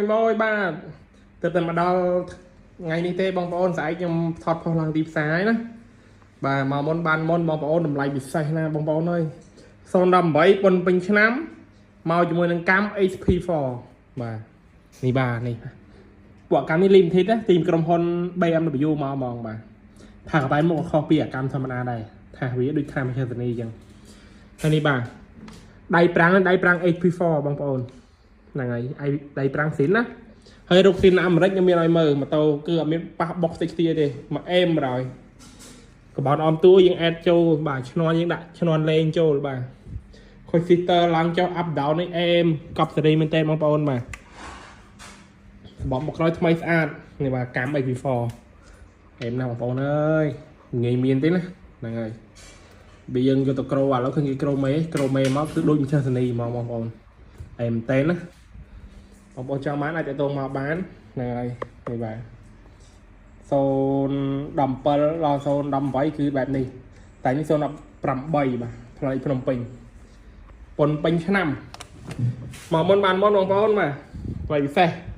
មួយមួយបាទទើបតែមកដល់ថ្ងៃនេះទេបងប្អូនស្អែកខ្ញុំថតផុសឡើងទីផ្សារហើយណាបាទមកមុនបានមុនបងប្អូនតម្លៃពិសេសណាបងប្អូនអើយ018ប៉ុនពេញឆ្នាំមកជាមួយនឹងកាំ HP4 បាទនេះបាទនេះពួកកាំនេះ limited ណាទីក្រុមហ៊ុន BMW មកហ្មងបាទថាកបែនមុខក៏ខុសពីអាកាំធម្មតាដែរថាវាដូចថាមច្ឆនីអញ្ចឹងហើយនេះបាទដៃប្រាំងដៃប្រាំង HP4 បងប្អូនហ្នឹងហើយឯដៃប្រាំងស៊ីនណាហើយរូបស៊ីនអាមេរិកខ្ញុំមានឲ្យមើលម៉ូតូគឺអត់មានប៉ះបុកស្តិចស្ទាទេមកអេមបណ្ដោយកបោនអមតួយើងអេតចូលបាទឈ្នន់យើងដាក់ឈ្នន់លេងចូលបាទខុយ sister ឡើងចុះ up down នេះអេមកប់សេរីមែនតើបងប្អូនបាទសម្បមកក្រោយថ្មីស្អាតនេះបាទកាំ HP4 អេមណាស់បងប្អូនអើយងាយមានទេណាហ្នឹងហើយបើយើងយកទៅក្រូឥឡូវឃើញគេក្រូមេក្រូមេមកគឺដូចម្ចាស់សេនីហ្មងបងប្អូនអេមមែនតើណាបងប្អូនចង់បានអាចទៅមកបានហ្នឹងហើយនេះបាទ017ដល់018គឺបែបនេះតែនេះ018បាទផ្លូវភ្នំពេញប៉ុនពេញឆ្នាំមកមុនបានមុនបងប្អូនបាទផ្លូវពិសេស។